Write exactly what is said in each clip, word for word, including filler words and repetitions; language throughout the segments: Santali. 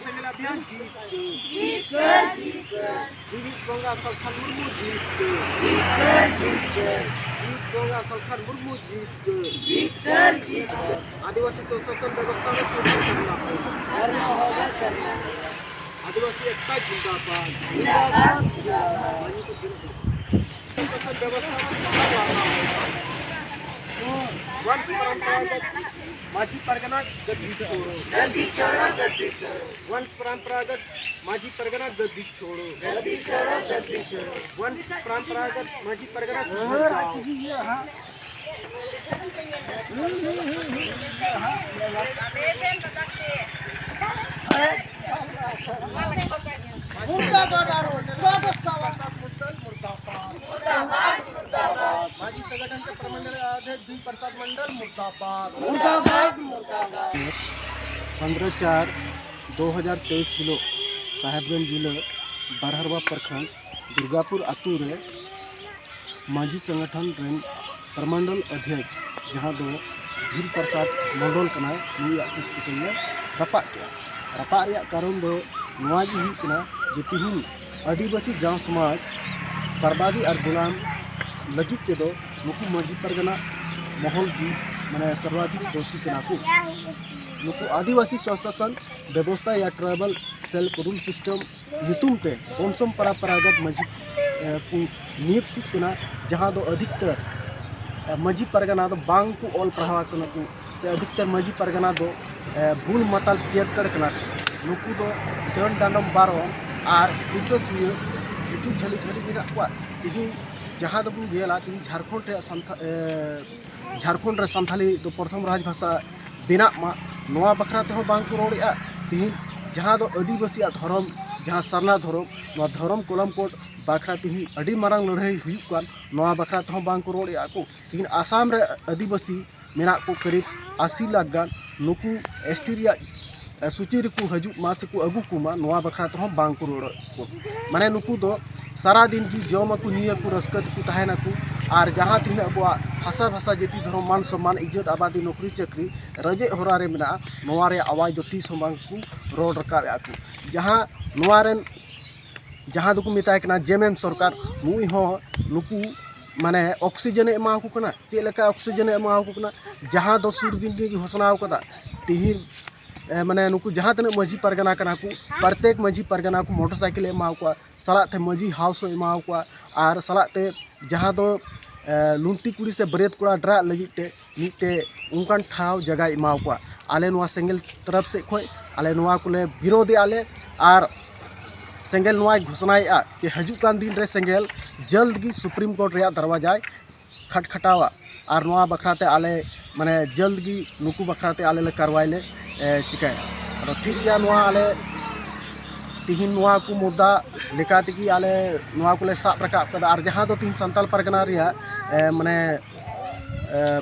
ᱥᱮᱸᱜᱮᱞ ᱚᱵᱷᱤᱭᱟᱱ ᱡᱤᱛᱠᱟᱹᱨ᱾ ᱡᱤᱛᱠᱟᱹᱨ, ᱡᱤᱛᱠᱟᱹᱨ᱾ ᱡᱤᱣᱤᱫ ᱵᱚᱸᱜᱟ ᱥᱟᱞᱠᱷᱟᱱ ᱢᱩᱨᱢᱩ ᱡᱤᱛᱠᱟᱹᱨ᱾ ᱡᱤᱛᱠᱟᱹᱨ, ᱡᱤᱛᱠᱟᱹᱨ᱾ ᱡᱤᱣᱤᱫ ᱵᱚᱸᱜᱟ ᱥᱟᱞᱠᱷᱟᱱ ᱢᱩᱨᱢᱩ ᱡᱤᱛᱠᱟᱹᱨ᱾ ᱡᱤᱛᱠᱟᱹᱨ, ᱡᱤᱛᱠᱟᱹᱨ᱾ ᱟᱹᱫᱤᱵᱟᱹᱥᱤ ᱥᱩᱥᱟᱥᱚᱱ ᱵᱮᱵᱚᱥᱛᱷᱟ ᱨᱮ ᱥᱩᱫᱷᱟᱨ ᱠᱚᱨᱱᱟ ᱯᱮ᱾ ᱫᱷᱚᱨᱱᱟ ᱦᱚᱵᱟᱨ ᱠᱚᱨᱱᱟ᱾ ᱟᱹᱫᱤᱵᱟᱹᱥᱤ ᱮᱠᱛᱟ ᱡᱤᱱᱫᱟᱵᱟᱫ᱾ ᱡᱤᱱᱫᱟᱵᱟᱫ, ᱡᱤᱱᱫᱟᱵᱟᱫ᱾ ᱥᱩᱥᱟᱥᱚᱱ ᱵᱮᱵᱚᱥᱛᱷᱟ ᱨᱮ ᱥᱩᱫᱷᱟᱨ ᱠᱚᱨᱱᱟ ᱯᱮ᱾ ᱚᱱᱟ ᱯᱚᱨᱚᱢᱯᱚᱨᱟᱜᱚᱛ ᱢᱟᱹᱡᱷᱤ ᱯᱟᱨᱜᱟᱱᱟ ᱜᱟᱹᱫᱤ ᱪᱷᱳᱲᱳ᱾ ᱜᱟᱹᱫᱤ ᱪᱷᱳᱲᱳ, ᱜᱟᱹᱫᱤ ᱪᱷᱳᱲᱳ᱾ ᱚᱱᱟ ᱯᱚᱨᱚᱢᱯᱚᱨᱟᱜᱚᱛ ᱢᱟᱹᱡᱷᱤ ᱯᱟᱨᱜᱟᱱᱟ ᱜᱟᱹᱫᱤ ᱪᱷᱳᱲᱳ᱾ ᱜᱟᱹᱫᱤ ᱪᱷᱳᱲᱳ, ᱜᱟᱹᱫᱤ ᱪᱷᱳᱲᱳ᱾ ᱚᱱᱟ ᱯᱚᱨᱚᱢᱯᱚᱨᱟᱜᱚᱛ ᱢᱟᱹᱡᱷᱤ ᱯᱟᱨᱜᱟᱱᱟ ᱜᱟᱹᱫᱤ ᱪᱷᱳᱲᱳ᱾ মুর্দাবাদ আর মুর্দাবাদ। মুর্দাবাদ, মুর্দাবাদ। মাঝি সংগঠন কে প্রমণ্ডল অধ্যক্ষ দুই প্রসাদ মণ্ডল মুর্দাবাদ। মুর্দাবাদ, মুর্দাবাদ। पंद्रह चार दो हज़ार तेईस ᱦᱤᱞᱳᱜ ᱥᱟᱦᱮᱵᱽᱜᱚᱸᱡᱽ ᱡᱤᱞᱟᱹ ᱵᱟᱨᱦᱟᱨᱵᱟ ᱯᱨᱚᱠᱷᱚᱸᱰ ᱫᱩᱨᱜᱟᱯᱩᱨ ᱟᱛᱳ ᱨᱮ ᱢᱟᱹᱡᱷᱤ ᱥᱚᱝᱜᱚᱴᱷᱚᱱ ᱨᱮᱱ ᱯᱨᱚᱢᱚᱱᱰᱚᱞ ᱚᱫᱷᱭᱚᱠᱥ, ᱡᱟᱦᱟᱸ ᱫᱚ ᱫᱷᱤᱨ ᱯᱨᱚᱥᱟᱫᱽ ᱢᱚᱱᱰᱚᱞ ᱠᱟᱱᱟᱭ, ᱱᱩᱭᱟᱜ ᱠᱩᱥᱤ ᱛᱮᱞᱮ ᱨᱟᱯᱟᱜ ᱠᱮᱜᱼᱟ᱾ ᱨᱟᱯᱟᱜ ᱨᱮᱭᱟᱜ ᱠᱟᱨᱚᱱ ᱫᱚ ᱱᱚᱣᱟ ᱜᱮ ᱦᱩᱭᱩᱜ ᱠᱟᱱᱟ ᱡᱮ ᱛᱤᱦᱤᱧ ᱟᱹᱫᱤᱵᱟᱹᱥᱤ ᱜᱟᱶ ᱥᱚᱢᱟᱡᱽ ᱵᱟᱨᱵᱟᱫᱤ ᱟᱨ ᱜᱩᱞᱟᱢ ᱞᱟᱹᱜᱤᱫ ᱛᱮᱫᱚ ᱱᱩᱠᱩ ᱢᱟᱹᱡᱷᱤ ᱯᱟᱨᱜᱟᱱᱟ ᱢᱚᱦᱚᱞ ᱜᱮ ᱢᱟᱱᱮ ᱥᱚᱨᱵᱟᱫᱷᱤᱠ ᱫᱳᱥᱤ ᱠᱟᱱᱟ ᱠᱚ᱾ ᱱᱩᱠᱩ ᱟᱹᱫᱤᱵᱟᱹᱥᱤ ᱥᱚᱥᱟᱥᱚᱱ ᱵᱮᱵᱚᱥᱛᱷᱟ ᱭᱟ ᱴᱨᱟᱭᱵᱟᱞ ᱥᱮᱞ ᱠᱚᱰᱩᱞ ᱥᱤᱥᱴᱮᱢ ᱧᱩᱛᱩᱢ ᱛᱮ ᱵᱚᱝᱥᱚᱢ ᱯᱟᱨᱟ ᱯᱟᱨᱟᱜᱚᱛ ᱢᱟᱹᱡᱷᱤ, ᱮ, ᱠᱚ ᱱᱤᱭᱩᱠᱛᱤᱜ ᱠᱟᱱᱟ, ᱡᱟᱦᱟᱸ ᱫᱚ ᱟᱹᱫᱷᱤᱠᱛᱟᱨ, ᱮ, ᱢᱟᱹᱡᱷᱤ ᱯᱟᱨᱜᱟᱱᱟ ᱫᱚ ᱵᱟᱝ ᱠᱚ ᱚᱞ ᱯᱟᱲᱦᱟᱣ ᱟᱠᱟᱱᱟ ᱠᱚ, ᱥᱮ ᱟᱹᱫᱷᱤᱠᱛᱟᱨ ᱢᱟᱹᱡᱷᱤ ᱯᱟᱨᱜᱟᱱᱟ ᱫᱚ, ᱮ, ᱵᱩᱞ ᱢᱟᱛᱟᱞ ᱯᱤᱭᱟᱹᱨᱠᱟᱲ ᱠᱟᱱᱟ ᱠᱚ᱾ ᱱᱩᱠᱩ ᱫᱚ ᱰᱟᱹᱱ ᱰᱟᱸᱰᱚᱢ ᱵᱟᱨᱚᱱ ᱟᱨ ᱵᱤᱥᱣᱟᱹᱥᱤᱭᱟᱹ ᱵᱷᱤᱛᱩ ᱡᱷᱟᱹᱞᱤ ᱡᱷᱟᱹᱞᱤ ᱢᱮᱱᱟᱜ ᱠᱚᱣᱟ᱾ ᱛᱮᱦᱮᱧ ᱡᱟᱦᱟᱸ ᱫᱚᱵᱚᱱ ᱧᱮᱞᱟ, ᱛᱮᱦᱮᱧ ᱡᱷᱟᱲᱠᱷᱚᱸᱰ ᱨᱮᱭᱟᱜ ᱥᱟᱱᱛᱟ-, ᱮ, ᱡᱷᱟᱲᱠᱷᱚᱸᱰ ᱨᱮ ᱥᱟᱱᱛᱷᱟᱞᱤ ᱫᱚ ᱯᱨᱚᱛᱷᱚᱢ ᱨᱟᱡᱽ ᱵᱷᱟᱥᱟ ᱵᱮᱱᱟᱜ ᱢᱟ, ᱱᱚᱣᱟ ᱵᱟᱠᱷᱨᱟ ᱛᱮᱦᱚᱸ ᱵᱟᱝ ᱠᱚ ᱨᱚᱲᱮᱫᱼᱟ᱾ ᱛᱮᱦᱮᱧ ᱡᱟᱦᱟᱸ ᱫᱚ ᱟᱹᱫᱤᱵᱟᱹᱥᱤᱭᱟᱜ ᱫᱷᱚᱨᱚᱢ, ᱡᱟᱦᱟᱸ ᱥᱟᱨᱱᱟ ᱫᱷᱚᱨᱚᱢ, ᱱᱚᱣᱟ ᱫᱷᱚᱨᱚᱢ ᱠᱚᱞᱚᱢ ᱠᱳᱰ ᱵᱟᱠᱷᱨᱟ ᱛᱮᱦᱮᱧ ᱟᱹᱰᱤ ᱢᱟᱨᱟᱝ ᱞᱟᱹᱲᱦᱟᱹᱭ ᱦᱩᱭᱩᱜ ᱠᱟᱱ, ᱱᱚᱣᱟ ᱵᱟᱠᱷᱨᱟ ᱛᱮᱦᱚᱸ ᱵᱟᱝ ᱠᱚ ᱨᱚᱲᱮᱫᱼᱟ ᱠᱚ᱾ ᱛᱮᱦᱮᱧ ᱟᱥᱟᱢ ᱨᱮ ᱟᱹᱫᱤᱵᱟᱹᱥᱤ ᱢᱮᱱᱟᱜ ᱠᱚ ᱠᱟᱹᱨᱤᱵ ᱟᱥᱤ ᱞᱟᱠᱷ ᱜᱟᱱ, ᱱᱩᱠᱩ ᱮᱥ ᱴᱤ ᱨᱮᱭᱟᱜ ᱥᱩᱪᱤ ᱨᱮᱠᱚ ᱦᱤᱡᱩᱜ ᱢᱟ ᱥᱮᱠᱚ ᱟᱹᱜᱩ ᱠᱚᱢᱟ, ᱱᱚᱣᱟ ᱵᱟᱠᱷᱨᱟ ᱛᱮᱦᱚᱸ ᱵᱟᱝ ᱠᱚ ᱨᱚᱲ ᱠᱚ᱾ ᱢᱟᱱᱮ ᱱᱩᱠᱩ ᱫᱚ ᱥᱟᱨᱟ ᱫᱤᱱ ᱜᱮ ᱡᱚᱢ ᱟᱠᱚ, ᱧᱩᱭᱟᱠᱚ, ᱨᱟᱹᱥᱠᱟᱹ ᱛᱮᱠᱚ ᱛᱟᱦᱮᱱᱟᱠᱚ᱾ ᱟᱨ ᱡᱟᱦᱟᱸ ᱛᱤᱱᱟᱹᱜ ᱟᱵᱚᱣᱟᱜ ᱦᱟᱥᱟ ᱵᱷᱟᱥᱟ, ᱡᱟᱹᱛᱤ, ᱫᱷᱚᱨᱚᱢ, ᱢᱟᱱ ᱥᱚᱢᱢᱟᱱ, ᱤᱡᱽᱡᱚᱛ, ᱟᱵᱟᱫᱤ, ᱱᱚᱠᱨᱤ ᱪᱟᱹᱠᱨᱤ ᱨᱮᱡᱮᱡ ᱦᱚᱨᱟ ᱨᱮ ᱢᱮᱱᱟᱜᱼᱟ, ᱱᱚᱣᱟ ᱨᱮᱭᱟᱜ ᱟᱣᱟᱡᱽ ᱫᱚ ᱛᱤᱥ ᱦᱚᱸ ᱵᱟᱝ ᱠᱚ ᱨᱚᱲ ᱨᱟᱠᱟᱵ ᱮᱫᱟ ᱠᱚ᱾ ᱡᱟᱦᱟᱸ ᱱᱚᱣᱟ ᱨᱮᱱ, ᱡᱟᱦᱟᱸ ᱫᱚᱠᱚ ᱢᱮᱛᱟᱭ ᱠᱟᱱᱟ ᱡᱮᱢᱮᱢ ᱥᱚᱨᱠᱟᱨ, ᱱᱩᱭ ᱦᱚᱸ ᱱᱩᱠᱩ ᱢᱟᱱᱮ ᱚᱠᱥᱤᱡᱮᱱᱮ ᱮᱢᱟ ᱠᱚ ᱠᱟᱱᱟ᱾ ᱪᱮᱫ ᱞᱮᱠᱟ ᱚᱠᱥᱤᱡᱮᱱᱮ ᱮᱢᱟ ᱠᱚ ᱠᱟᱱᱟ? ᱡᱟᱦᱟᱸ ᱫᱚ ᱥᱩᱨ ᱫᱤᱱ ᱨᱮᱜᱮ ᱜᱷᱳᱥᱚᱱᱟ ᱟᱠᱟᱫᱟ, ᱛᱤᱦᱤᱧ ᱮ, ᱢᱟᱱᱮ ᱱᱩᱠᱩ ᱡᱟᱦᱟᱸ ᱛᱤᱱᱟᱹᱜ ᱢᱟᱹᱡᱷᱤ ᱯᱟᱨᱜᱟᱱᱟ ᱠᱟᱱᱟ ᱠᱚ, ᱯᱨᱚᱛᱮᱠ ᱢᱟᱹᱡᱷᱤ ᱯᱟᱨᱜᱟᱱᱟ ᱠᱚ ᱢᱚᱴᱚᱨ ᱥᱟᱭᱠᱮᱞᱮ ᱮᱢᱟ ᱠᱚᱣᱟ, ᱥᱟᱞᱟᱜ ᱛᱮ ᱢᱟᱹᱡᱷᱤ ᱦᱟᱣᱩᱥ ᱦᱚᱸ ᱮᱢᱟ ᱠᱚᱣᱟ, ᱟᱨ ᱥᱟᱞᱟᱜ ᱛᱮ ᱡᱟᱦᱟᱸ ᱫᱚ ᱮ, ᱞᱩᱝᱛᱤ ᱠᱩᱲᱤ ᱥᱮ ᱵᱟᱹᱨᱭᱟᱹᱛ ᱠᱚᱲᱟ ᱰᱨᱟᱜ ᱞᱟᱹᱜᱤᱫ ᱛᱮ ᱢᱤᱫᱴᱮᱡ ᱚᱱᱠᱟᱱ ᱴᱷᱟᱶ ᱡᱟᱭᱜᱟᱭ ᱮᱢᱟ ᱠᱚᱣᱟ᱾ ᱟᱞᱮ ᱱᱚᱣᱟ ᱥᱮᱸᱜᱮᱞ ᱛᱚᱨᱚᱯ ᱥᱮᱫ ᱠᱷᱚᱱ ᱟᱞᱮ ᱱᱚᱣᱟ ᱠᱚᱞᱮ ᱵᱤᱨᱳᱫᱷᱮᱜᱼᱟ ᱞᱮ᱾ ᱟᱨ ᱥᱮᱸᱜᱮᱞ ᱱᱚᱣᱟᱭ ᱜᱷᱳᱥᱚᱱᱟᱭᱮᱫᱼᱟ ᱡᱮ ᱦᱤᱡᱩᱜ ᱠᱟᱱ ᱫᱤᱱ ᱨᱮ ᱥᱮᱸᱜᱮᱞ ᱡᱚᱞᱫ ᱜᱮ ᱥᱩᱯᱨᱤᱢ ᱠᱳᱨᱴ ᱨᱮᱭᱟᱜ ᱫᱟᱨᱣᱟᱡᱟᱭ ᱠᱷᱟᱴᱠᱷᱟᱴᱟᱣᱟ᱾ ᱟᱨ ᱱᱚᱣᱟ ᱵᱟᱠᱷᱨᱟ ᱛᱮ ᱟᱞᱮ, ᱢᱟᱱᱮ, ᱡᱚᱞᱫ ᱜᱮ ᱱᱩᱠᱩ ᱵᱟᱠᱷᱨᱟ ᱛᱮ ᱟᱞᱮ ᱞᱮ ᱠᱟᱨᱣᱟᱭ ᱞᱮ ᱮ, ᱪᱤᱠᱟᱹᱭᱟ᱾ ᱟᱫᱚ ᱴᱷᱤᱠ ᱜᱮᱭᱟ, ᱱᱚᱣᱟ ᱟᱞᱮ ᱛᱤᱦᱤᱧ ᱱᱚᱣᱟ ᱠᱚ ᱢᱩᱫᱽᱫᱟ ᱞᱮᱠᱟ ᱛᱮᱜᱮ ᱟᱞᱮ ᱱᱚᱣᱟ ᱠᱚᱞᱮ ᱥᱟᱵ ᱨᱟᱠᱟᱵ ᱠᱟᱫᱟ᱾ ᱟᱨ ᱡᱟᱦᱟᱸ ᱫᱚ ᱛᱤᱦᱤᱧ ᱥᱟᱱᱛᱟᱲ ᱯᱟᱨᱜᱟᱱᱟ ᱨᱮᱭᱟᱜ ᱮ, ᱢᱟᱱᱮ, ᱮ,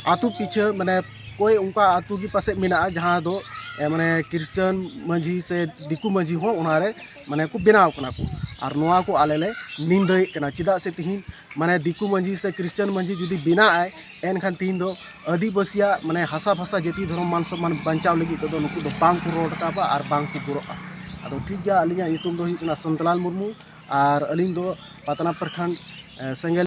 ᱟᱹᱛᱩ ᱯᱤᱪᱷᱟᱹ, ᱢᱟᱱᱮ, ᱠᱚᱭ ᱚᱱᱠᱟ ᱟᱹᱛᱩ ᱜᱮ ᱯᱟᱥᱮᱡ ᱢᱮᱱᱟᱜᱼᱟ ᱡᱟᱦᱟᱸ ᱫᱚ ᱮ, ᱢᱟᱱᱮ, ᱠᱷᱨᱤᱥᱪᱟᱱ ᱢᱟᱹᱡᱷᱤ ᱥᱮ ᱫᱤᱠᱩ ᱢᱟᱹᱡᱷᱤ ᱦᱚᱸ ᱚᱱᱟᱨᱮ, ᱢᱟᱱᱮ, ᱠᱚ ᱵᱮᱱᱟᱣ ᱠᱟᱱᱟ ᱠᱚ᱾ ᱟᱨ ᱱᱚᱣᱟ ᱠᱚ ᱟᱞᱮ ᱞᱮ ᱱᱤᱱᱫᱟᱹᱭᱮᱫ ᱠᱟᱱᱟ᱾ ᱪᱮᱫᱟᱜ ᱥᱮ ᱛᱤᱦᱤᱧ, ᱢᱟᱱᱮ, ᱫᱤᱠᱩ ᱢᱟᱹᱡᱷᱤ ᱥᱮ ᱠᱷᱨᱤᱥᱪᱟᱱ ᱢᱟᱹᱡᱷᱤ ᱡᱩᱫᱤ ᱵᱮᱱᱟᱜ ᱟᱭ, ᱮᱱᱠᱷᱟᱱ ᱛᱤᱦᱤᱧ ᱫᱚ ᱟᱹᱫᱤᱵᱟᱹᱥᱤᱭᱟᱜ, ᱢᱟᱱᱮ, ᱦᱟᱥᱟ ᱵᱷᱟᱥᱟ, ᱡᱟᱹᱛᱤ, ᱫᱷᱚᱨᱚᱢ, ᱢᱟᱱ ᱥᱚᱱᱢᱟᱱ ᱵᱟᱧᱪᱟᱣ ᱞᱟᱹᱜᱤᱫ ᱛᱮᱫᱚ ᱱᱩᱠᱩ ᱫᱚ ᱵᱟᱝ ᱠᱚ ᱨᱚᱲ ᱨᱟᱠᱟᱵᱟ ᱟᱨ ᱵᱟᱝ ᱠᱚ ᱜᱚᱲᱚᱜᱼᱟ᱾ ᱟᱫᱚ ᱴᱷᱤᱠ ᱜᱮᱭᱟ, ᱟᱹᱞᱤᱧᱟᱜ ᱧᱩᱛᱩᱢ ᱫᱚ ᱦᱩᱭᱩᱜ ᱠᱟᱱᱟ ᱥᱚᱱᱛᱚᱞᱟᱞ ᱢᱩᱨᱢᱩ, ᱟᱨ ᱟᱹᱞᱤᱧ ᱫᱚ ᱯᱟᱛᱱᱟ ᱯᱨᱚᱠᱷᱚᱸᱰ, ᱮ, ᱥᱮᱸᱜᱮᱞ